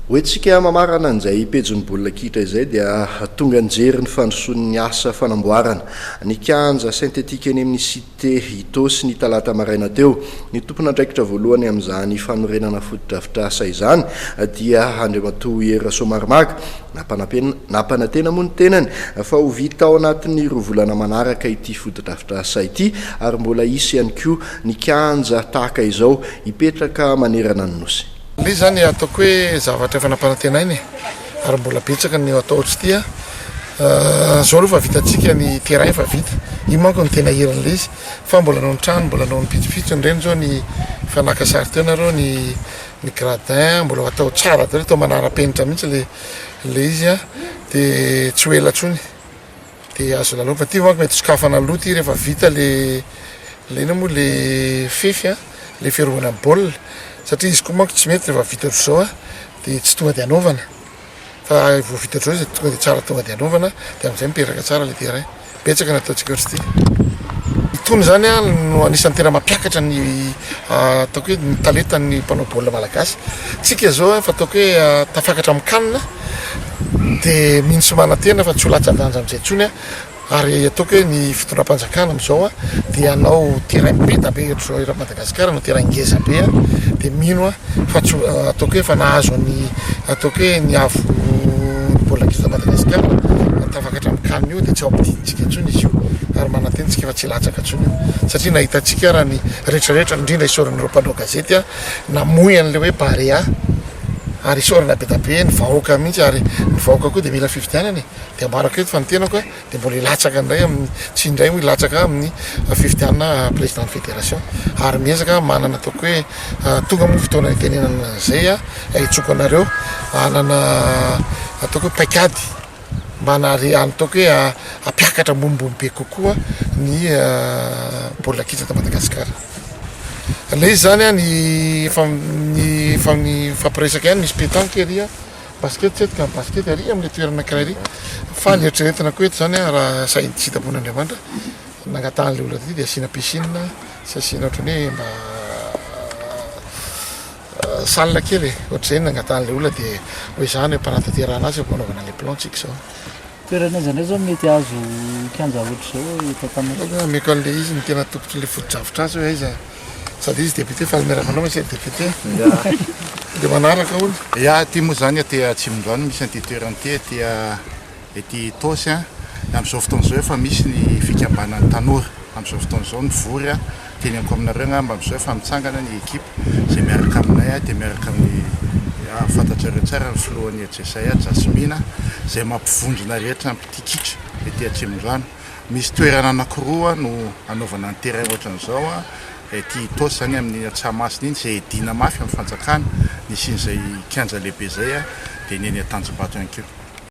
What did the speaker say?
Hoentintsika mamarana an'izay pejin'ny baolina kitra izay dia tonga nijery ny fandrosoan'ny asa fanamboarana ny kianja synthétique eny amin'ny Cité Itaosy ny talata maraina teo. Ny tompon'andraikitra voalohany amin'izany fanorenana fotodrafitrasa izany dia Andriamatoa Hery Rasoamaromaka. Nampanantena moa ny tenany fa ho vita ao anatin'ny roa volana manaraka ity fotodrafitrasa ity ary mbola hisy ihany koa ny kianja tahaka izao hipetraka manerana ny Nosy. Ilay izy izany ataoko hoe zavatra efa nampanantenaina e, ary mbola betsaka ny atao ohatr'ity a. Zao aloha fa vitantsika ny terrain efa vita, io manko no tena herin'ilay izy, fa mbola hanao ny trano, mbola hanao ny pitsopitsony ireny zao ny efa naka sary teo nareo ny ny gradin, mbola ho atao tsara daholo, atao manara-penitra mihitsy le le izy a, de tsy ho ela intsony. Dia azo lalaovina. Ity manko mety sokafana aloha ity rehefa vita le le inona moa le fefy a, le fiarovana ny baolina satria izy koa manko tsy mety rehefa vita ohatr'izao a de tsy tonga de anaovana fa vao vita ohatr'izao izy de tonga de tsara tonga de anaovana de am'zay mipetraka tsara le terrain. Betsaka ny ataontsika ohatr'ity. Itony zany a no anisan'ny tena mampiakatra ny ataoko hoe ny talentan'ny mpanao baolina malagasy. Tsika zao a efa ataoko hoe tafakatra amin'ny CAN. Dia mino sy manantena fa tsy ho latsa-danja amin'izay intsony ary ataoko hoe ny fitondram-panjakana amin'izao dia hanao terrain be da be ohatr'izao eran'i Madagasikara, hanao terrain ngeza be dia mino aho fa tsy ho ataoko hoe efa nahazo ny ataoko hoe ny avo ny baolina kitra eto Madagasikara tafakatra amin'ny can io dia tsy ho ampidinintsika intsony izy io ary manantena isika fa tsy hilatsaka intsony io satria nahitantsika raha ny rehetrarehetra indrindra isaorana ireo mpanao gazety namoy an'ilay hoe Barea. Ary isaorana be da be ny vahoaka mihitsy ary ny vahoaka koa dia mila fifidianana e! Dia ambarako eto fa ny tenako dia mbola hilatsaka indray amin'ny, tsy indray moa hilatsaka amin'ny fifidianana président ny fédération ary miezaka manana ataoko hoe tonga moa fotoana hitenenana an'izay aho, hitsoko anareo hanana ataoko hoe paikady mba hanary ataoko hoe hampiakatra ambonimbony be kokoa ny baolina kitra eto Madagasikara. Ilay izy zany an, ny efa ny efa mifampiresaka ihany, misy pétanque ery an, basket tsy eto ka, basket ary amin'ilay toerana anankiray ery, fa ny eritreretina koa eto zany an, raha sahy sitrapon'Andriamanitra, nangatahan'ilay olona taty dia asiana piscine sy asiana ohatran'ny hoe mba salle kely e, ohatr'izay no nangatahan'ilay olona dia ho ezahana eo am-panatanterahana azy eo am-panaovana ilay plan tsika izao. Toerana aiza indray zao mety azo kianja ohatr'izao eto Antananarivo? Ameko an'le izy ny tena tompon'le fotodrafitrasa hoe aiza sady izy député faly miaraka anao monsieur député de manaraka hono. Ya aty moa zany aty Atsimondrano misy an'ity toerana ity aty ety Itaosy a, amin'izao fotoana izao efa misy ny fikambanan'ny tanora amin'izao fotoana izao mivory a. Teneniko aminareo angamba amin'izao efa mitsangana ny ekipa izay miaraka aminay dia miaraka amin'ny fantatrareo tsara ny filohan'ny HSA Jasmina izay mampivondrona rehetra ny mpitia kitra ety Atsimondrano. Misy toerana anankiroa no anaovana ny terrain ohatran'izao ety Itaosy izany amin'ny Antsahamasina iny izay hiadiana mafy amin'ny fanjakana nisian'izay kianja lehibe izay dia ny eny Antanjombato ihany koa.